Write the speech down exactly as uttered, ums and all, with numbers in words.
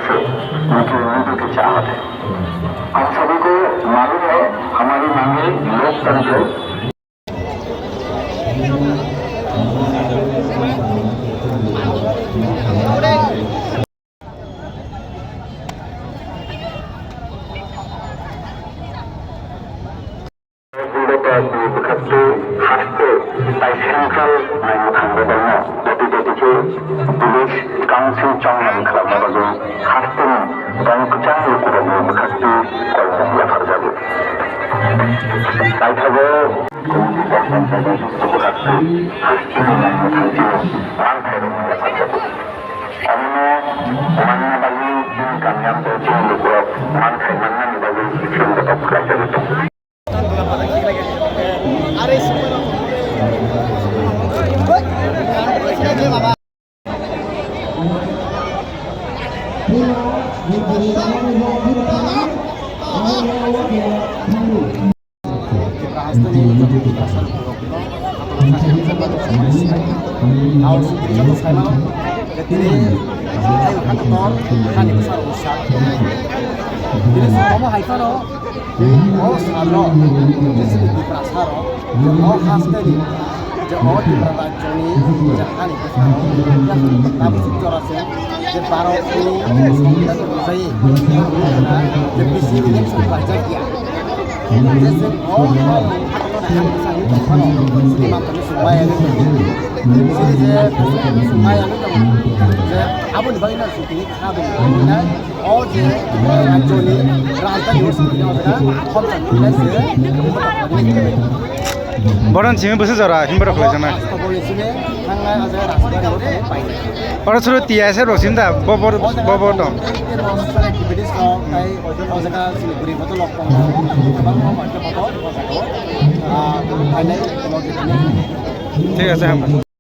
से मीठे मीठे के चाहत है। हम सभी को मालूम है, हमारी मांगे लोकतंत्र। Bwkhaktwi haste tai central naimwthang rokorno dati dati khe village council chongmani khlama bagwi hasteni tong kwchang lukurokni bwkhaktwi koimung yapharjago. Paithago bwkhaktwi hasteni naimwthang chini manthairokno yapharjago. Omono manna bagwi chini kamiyamtwi chini lukurok manthai mannani bagwi film kotor khlaijago tongo. Tini omo hai phano o salo je chini Tiprasa rok je o haste ni je o Tipra rajyo ni je hani bwskango tabuk jora se je Bharat ni Songbidan ni bwsai je bisi election ni bajak ya je se o hai phano sini mantani sumaya ni sini je sumaya ni je aboni bagwi na sutini kha bo nai. O je rajyoni rajdhani o sini o jora khomsa nai se. Boron simi bwswk jora himborok khlai sanai. Oro suru T S F rok sim da, bo bo bo bo dong. Thik ase, hambai.